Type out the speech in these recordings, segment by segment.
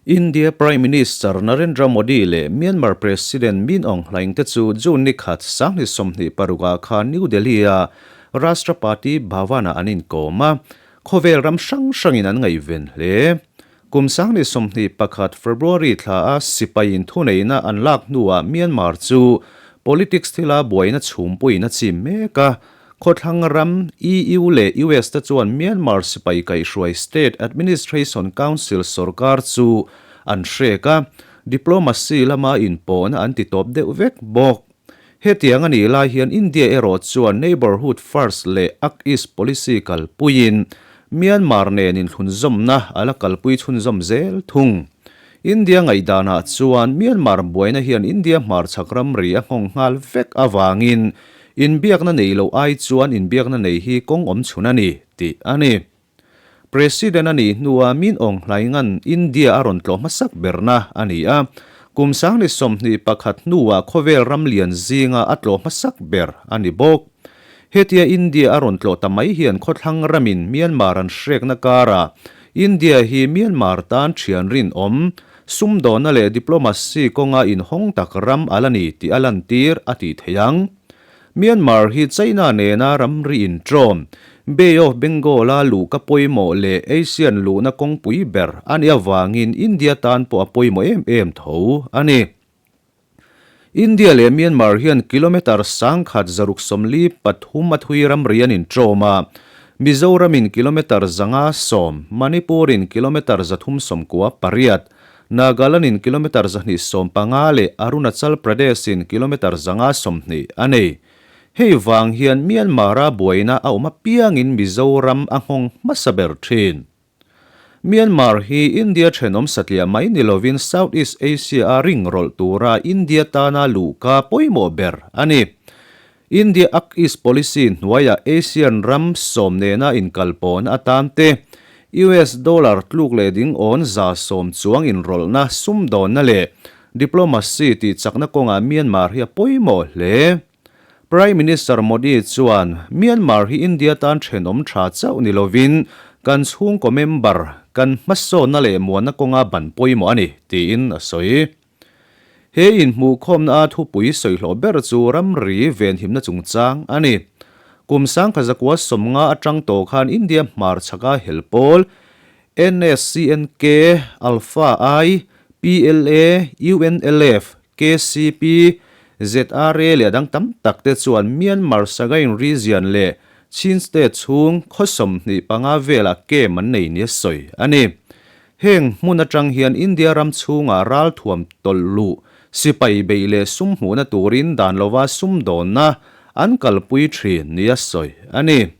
India Prime Minister Narendra Modi leh Myanmar President Min Aung Hlaing te chu June ni khat sanghnih 26 ah khan New Delhi-a Rashtrapati Bhavan-ah an inkawm a, khawvel ram hrang hrangin an ngaihven hle. Kum 2021 February thla a sipaiin thuneihna an lak hnuah Myanmar chu politics thila buaina chhumpuiin a chim mek a. Khawthlang ram EU leh US te chuan Myanmar sipai kaihhruai State Administration Council sorkar chu an hrek a, diplomacy lama inpawhna an ti tawp deuh vek bawk. Hetiang a nih lai hian India erawh chuan Neighbourhood First leh Act East Policy kalpuiin Myanmar nen inthlunzawmna a la kalpui chhunzawm zel thung. India ngaihdanah chuan Myanmar buaina hian India hmarchhak ramri a nghawng nghal vek avangin inbiakna nei loh ai chuan inbiakna nei hi kawng awm chhun a ni tih a ni. President a nih hnua Min Aung Hlainga'n India a rawn tlawh hmasak berna a ni a, kum 2021 hnuah khawvel ram lian zinga a tlawh hmasak ber a ni bawk. Hetia India a rawn tlawh ta mai hian khawthlang ramin Myanmar an hrekna karah India hi Myanmar tan thian rinawm, sumdawnna leh diplomacy kawnga inhawng tak ram a la ni tih a lantir a tih theih ang. Myanmar hi China nena ramri intrawm, Bay of Bengal-a luhka pawimawh leh Asian luhna kawngpui ber a nih avangin India tan pawh a pawimawh em em tho a ni. India leh Myanmar hian kilometre 1643 a thui ramri an intrawm a, Mizoramin kilometre 510, Manipur-in kilometre 398, Nagaland-in kilometre 215 leh Arunachal Pradesh-in kilometre 120 a nei. Hei vang hian Myanmar-a buaina a awm apiangin Mizoram a nghawng hmasa ber thin. Myanmar hi India thenawm satliah mai ni lovin Southeast Asia-a ring rawlh tura India tana luhka pawimawh ber a ni. India Act East Policy hnuaiah ASEAN ram sawm nena inkalpawhna atan te, US dollar tluk leh ding awn 100 chuang inrawlhna, sumdawnna leh diplomacy tih chakna kawngah Myanmar hi a pawimawh hle. Prime Minister Modi chuan Myanmar hi India tan thenawm tha chauh ni lovin kan chhungkaw member, kan hmasawnna leh muanna kawnga ban pawimawh a ni, tiin a sawi. He inhmuhkhawmna a thupui sawihlawh ber chu ramri venhimna chungchang a ni. Kum 1990 atang tawh khan India hmarchhaka hel pawl, NSCNK, Alpha I, PLA, UNLF, KCP, ZRA leh a dang tam tak te chuan Myanmar Sagaing Region leh Chin State chhung khaw 25 velah camp an nei nia sawi a ni. Heng hmun atang hian India ram chhungah ralthuam tawlh luh, sipai beih leh sum hmuhna turin dan lova sumdawnna an kalpui thin nia sawi a ni.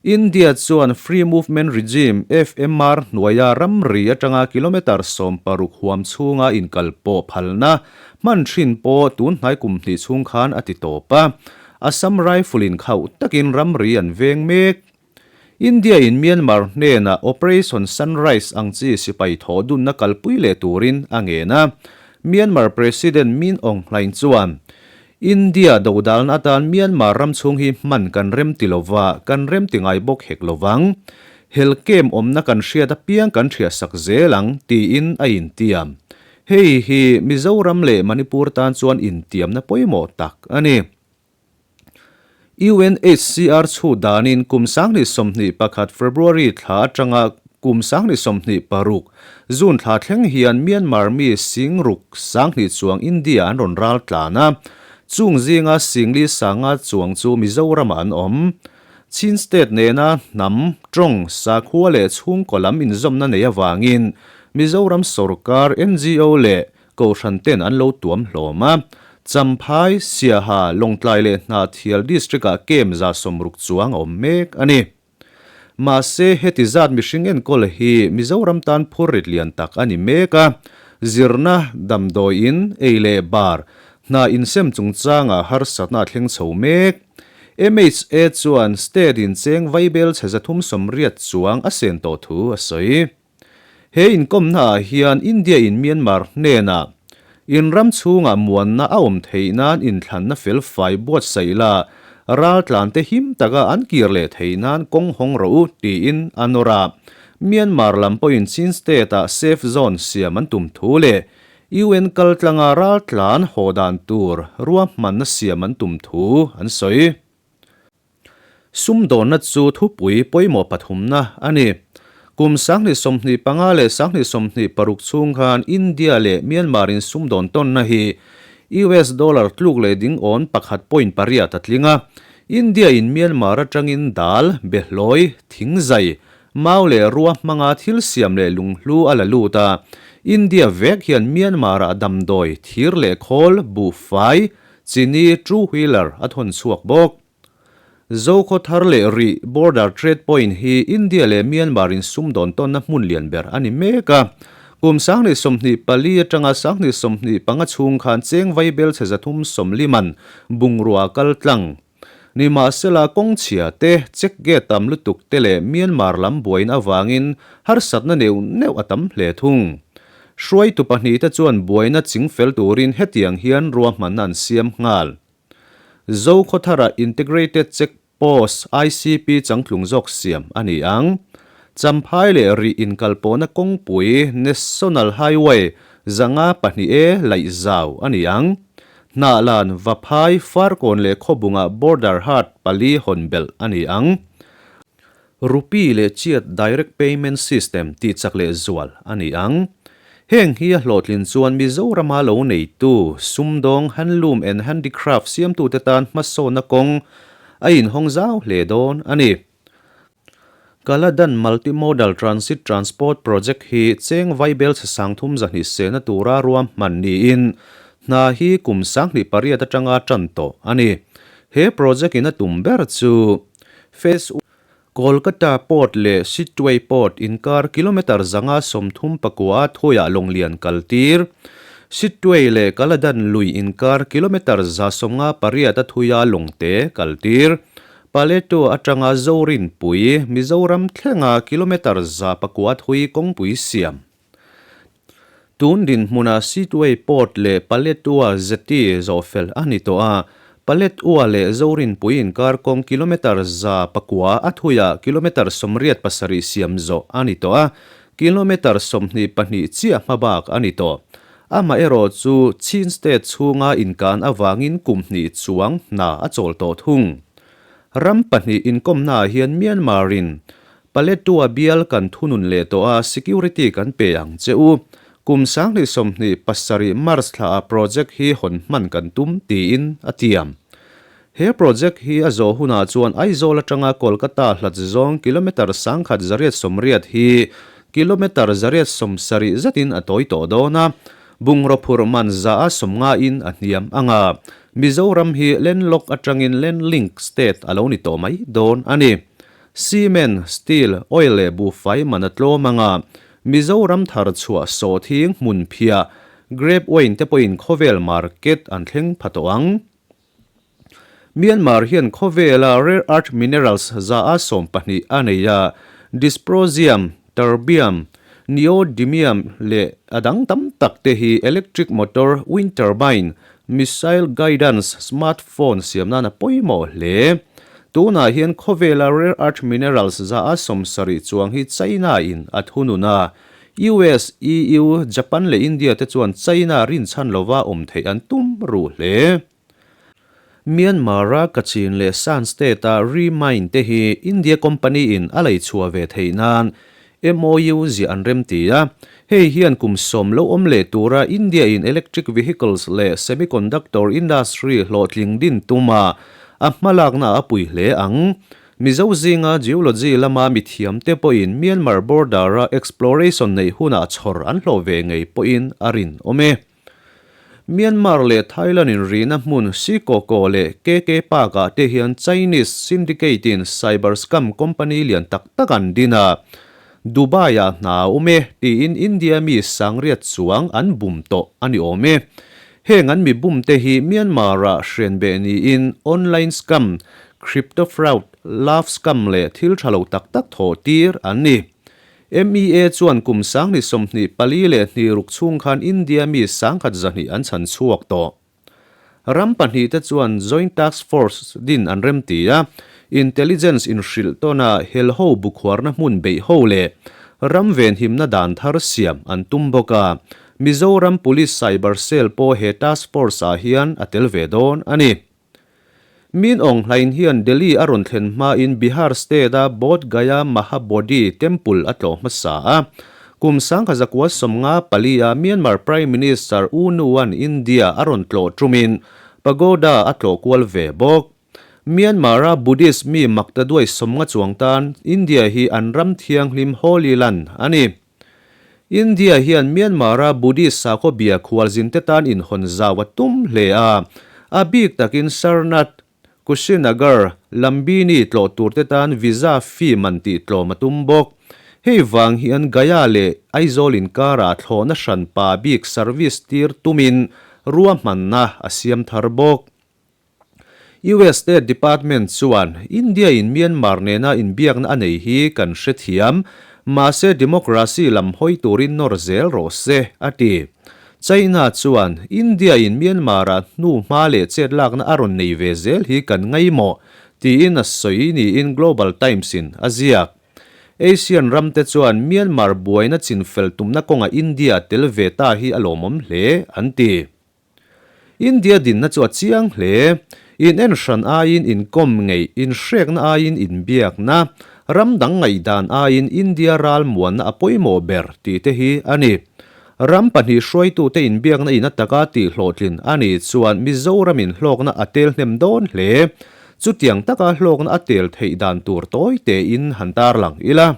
India chuan Free Movement Regime, FMR, hnuaia ramri atanga kilometre 60 huam chhunga inkalpawh phalna hman thin pawh tun hnai kum hnih chhung khan a ti tawp a. Assam Rifle-in khauh takin ramri an veng mek. India-in Myanmar hnenah Operation Sunrise ang chi sipai thawh dunna kalpui leh turin a ngen a. Myanmar President Min Aung Hlaing chuan, India dodalna atan Myanmar ram chhung hi hman kan rem ti lova, kan rem ti ngai bawk hek lovang. Hel kem awmna kan hriat apiang kan hriatsak zel ang, tiin a intiam. Hei hi Mizoram leh Manipur tan chuan intiamna pawimawh tak a ni. UNHCR chhut danin kum 2021 February thla atanga kum 2026 June thla thleng hian Myanmar mi 60 000 chuang India an rawn ral tlan a, chung zinga 4,500 chuang chu Mizoramah an awm. Chin State nena hnam, tawng, sakhua leh chhungkaw lam inzawmna nei avangin Mizoram sorkar, NGO leh Kohhran ten an lo tuam hlawm a, Champhai, Siaha, Lawngtlai leh Hnahthial District-ah camp 60 chuang a awm mek a ni. Mahse, heti zat mihring enkawl hi Mizoram tan phurrit lian tak a ni mek a, zirna, damdawiin, ei leh bar, hna insem chungchangah harsatna a thleng chho mek. MHA chuan state in cheng vaibel chhe 380 chuang a sen tawh thu a sawi. He inkawmnaah hian India in Myanmar hnenah in ram chhungah muanna a awm theih nan inthlanna fel fai buatsaih la, raltlante him taka an kir leh theih nan kawng hawng rawh u tiin a nawr a. Myanmar lam pawhin Chin State-ah safe zone siam an tum thu leh UN kaltlanga raltlan haw dan tur ruahmanna siam an tum thu an sawi. Sumdawnna chu thupui pawimawh pathumna a ni. Kum 2025 leh 2026 chhung khan India leh Myanmar in sumdawn tawnna hi US dollar tluk leh ding awn pakhat point pariat a tling a. India in Myanmar atangin dal, behlawi, thingzai, mau leh rua hmanga thil siam leh lunghlu a la lut a. India vek hian Myanmar ah damdawi, thir leh khawl, buhfai, Chini two wheeler a thawn chhuak bawk. Zokhaw thar leh rih border trade point hi India leh Myanmar in sumdawn tawnna hmun lian ber a ni mek a. Kum 2024 atanga 2025 chhung khan cheng vaibel chhe 390 bungrua kal tlang. Nimahsela kawng chhia te, check gate tam lutuk te leh Myanmar lam buain avangin harsatna neuh neuh a tam hle thung. Hruaitu pahnihte chuan buaina chingfel turin hetiang hian ruahmanna an siam nghal. Zokhawthara Integrated Check Post, ICP, changtlung zawk siam a ni ang. Champhai leh Rih inkalpawhna kawngpui National Highway 502 E laih zau a ni ang. Hnahlan, Vaphai, Farkawn leh Khawbungah Border Haat pali hawn belh a ni ang. Rupee leh Chiat Direct Payment System tih chak leh zual a ni ang. Heng hi a hlawhtlin chuan Mizorama lo neitu, sumdawng, handloom and handicraft siamtute tan hmasawnna kawng a inhawng zau hle dawn a ni. Kaladan Multimodal Transit Transport Project hi cheng vaibel chhe 3200 sehna tura ruahman niin hna hi kum 2008 atanga tan tawh a ni. He project in a tum ber chu Phase I, Kolkata Port leh Sittwe Port inkar kilometre 539 a thuiah lawnglian kal tir. Sittwe leh Kaladan lui inkar kilometre 158 a thuia lawngte kal tir. Paletwa atanga Zorinpui, Mizoram thlenga kilometre 109 thui kawngpui siam. Tun dinhmunah Sittwe Port leh Paletwa Jetty zawhfel a ni tawh a, Paletwa leh Zorinpui inkar kawng kilometre 900 a thuiah kilometre 87 siam zawh a ni tawh a, kilometre 22 chiah hmabak a ni tawh. Amaherawh chu Chin State chhunga inkan avangin kum hnih chuang hna a chawl tawh thung. Ram pahnih inkawmnaah hian Myanmar-in Paletwa bial kan thunun leh tawh a, security kan pe ang che u. Kum 2027 March thla ah project hi hawn hman kan tum tiin a tiam. He project hi a zawh hunah chuan Aizawl atanga Kolkata hlat zawng kilometre 1880 hi kilometre 170 zetin a tawi tawh dawn a, bungraw phurh man za a 50 in a hniam ang a, Mizoram hi landlocked atangin landlinked state a lo ni tawh mai dawn a ni. Cement, steel, oil leh buhfai man a tlawm ang a, Mizoram thar chhuah sawhthing hmun phiah, grape wine te pawhin khawvel market an thleng pha tawh ang. Myanmar hian khawvela rare earth minerals 112 a nei a, dysprosium, terbium, neodymium leh a dang tam tak te hi electric motor, wind turbine, Missile guidance smartphone siam nan a pawimawh hle. Tunah hian khawvela rare earth minerals 170 chuang hi China in a thunun a. US, EU, Japan leh India te chuan China rinchhan lova awm theih an tum ruh hle. Myanmar-a Kachin leh Shan State-a Ree Mine te hi India company in a lei chhuah ve theih nan MOU ziah an remti a, hei hian kum sawm lo awm leh tura India in electric vehicles leh semiconductor industry hlawhtling din tuma a hmalakna a pui hle ang. Mizo zinga geology lama mithiamte pawhin Myanmar border-a exploration neih hunah chhawr an hlawh ve ngei pawhin a rinawm e. Myanmar leh Thailand inrihna hmun Sikoko leh KK Park-ah te hian Chinese syndicate-in cyber scam company lian tak tak an din a, Dubai-ah hna a awm e tiin India mi sangriat chuang an bum tawh a ni awm e. Heng an mi bum te hi Myanmar-ah hrenbeh niin online scam, crypto fraud, love scam leh thil tha lo tak tak thawh tir an ni. MEA chuan kum 2024 ruk chhung khan India mi 1200 an chhan chhuak tawh. Ram pahnihte chuan Joint Task Force din an remti a, intelligence inhrilh tawna helho bukhuarna hmun beih ho leh Ram venhimna dan thar siam an tum bawk a, Mizoram Police Cyber Cell pawh he task force ah hian a tel ve dawn a ni. Min Aung Hlaing hian Delhi a rawn thlen hmain Bihar state-a Bodh Gaya Mahabodhi Temple a tlawh hmasa a. Kum 1954 a Myanmar Prime Minister U Nu-a'n India a rawn tlawh tumin Pagoda a tlawh kual ve bawk. Myanmar-a Buddhist mi maktaduai 50 chuang tan India hi an ram thianghlim Holy Land a ni. India hian Myanmar-a Buddhist sakhaw bia khualzinte tan inhawn zau a tum hle a, a bik takin Sarnath, Kushinagar, Lumbini tlawh turte tan visa fee man tih tlawm a tum bawk. Hei vang hian Gaya leh Aizawl inkarah thlawhna hranpa bik service tir tumin ruahmanna a siam thar bawk. US State Department chuan India-in Myanmar nena inbiakna a nei hi kan hrethiam, mahse democracy lam hawi turin nawr zel rawh se, a ti. China chuan India-in Myanmar-ah hnu hma leh chet lakna a rawn nei ve zel hi kan ngaimawh, tiin a sawi niin Global Times-in a ziak. Asian ramte chuan Myanmar buaina chinfel tumna kawnga India tel ve ta hi a lawmawm hle, an ti. India dinna chu a chiang hle. In en hran aiin inkawm ngeih, inhrekna aiin inbiakna, ram dang ngaihdan aiin India ral muanna a pawimawh ber tih te hi a ni. Ram pahnih hruaitute inbiakna in ataka tih hlawhtlin a nih chuan Mizoramin hlawkna a tel hnem dawn hle. Chutiang taka hlawkna a tel theih dan tur tawi tein han tarlang ila.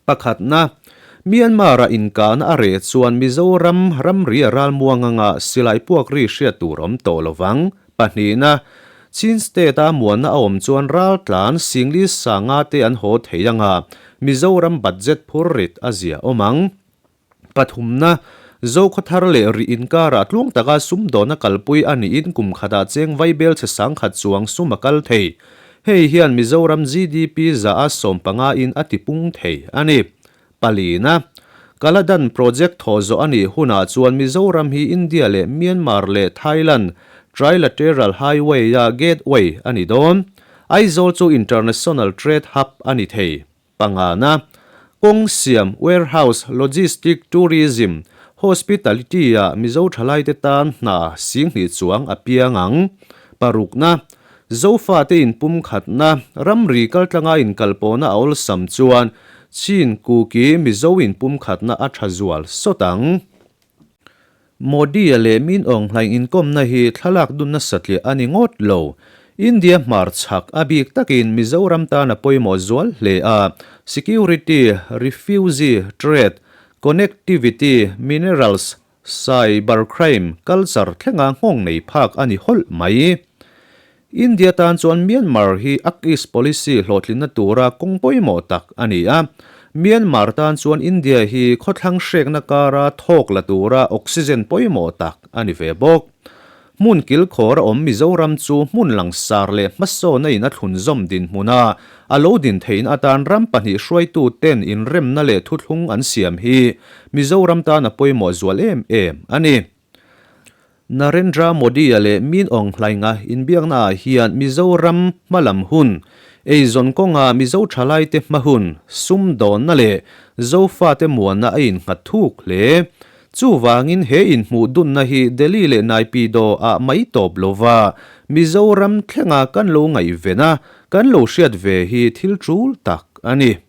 Pakhatna, Myanmar-a inkahna a reh chuan Mizoram ramri a ralmuang anga silai puak ri hriat tur awm tawh lo vang. Pahnihna, Chin State-a muanna a awm chuan raltlan Singli Sanga te an haw thei anga Mizoram budget phur rit a zia awm ang. Pathumna, Zokhawthar leh rih inkarah tluang taka sumdawna kalpui a niin kum khatah cheng vaibel chhe sangkhat chuang sum a kal thei. Hei hian Mizoram GDP za a 15 in a tipung thei a ni. Palina, Kaladan project thawh zawh a nih hunah chuan Mizoram hi India leh Myanmar leh Thailand Trilateral Highway-a gateway a ni dawn. Aizawl chu International Trade Hub a ni thei. Pangana, kawng siam, warehouse, logistic, tourism, hospitality-ah Mizo thalaite tan hna singhnih chuang a piang ang. Parukna, Zofate inpumkhatna, ramri kaltlanga inkalpawhna a awlsam chuan Chin, Kuki, Mizo inpumkhatna a tha zual sawt ang. Modi-a leh Min Aung Hlaing inkawmna hi thlalak dunna satliah a ni ngawt lo. India hmarchhak a bik takin Mizoram tan a pawimawh zual hle a, security, refugee, trade, connectivity, minerals, cyber crime, culture thlenga nghawng nei phak a ni hawlh mai. India tan chuan Myanmar hi Act East policy hlawhtlinna tura kawng pawimawh tak a ni a. Myanmar tan chuan India hi khawthlang hrekna kara thawk la tura oxygen pawimawh tak a ni ve bawk. Hmun kilkhawr a awm Mizoram chu hmun langsar leh hmasawna in a thlunzawm dinhmuna a lo din theihna atan ram pahnih hruaitu ten inremna leh thuthlung an siam hi Mizoram tan a pawimawh zual em em a ni. Narendra Modi-a leh Min Aung Hlaing-a inbiaknaah hian Mizoram hmalam hun, eizawn kawnga Mizo thalaite hma hun, sumdawnna leh Zofate muanna a innghat thuk hle. Chuvangin he inhmuh dunna hi Delhi leh Naypyidaw-ah mai tawp lova Mizoram thlenga kan lo ngaihven a, kan lo hriat ve hi thil tul tak a ni.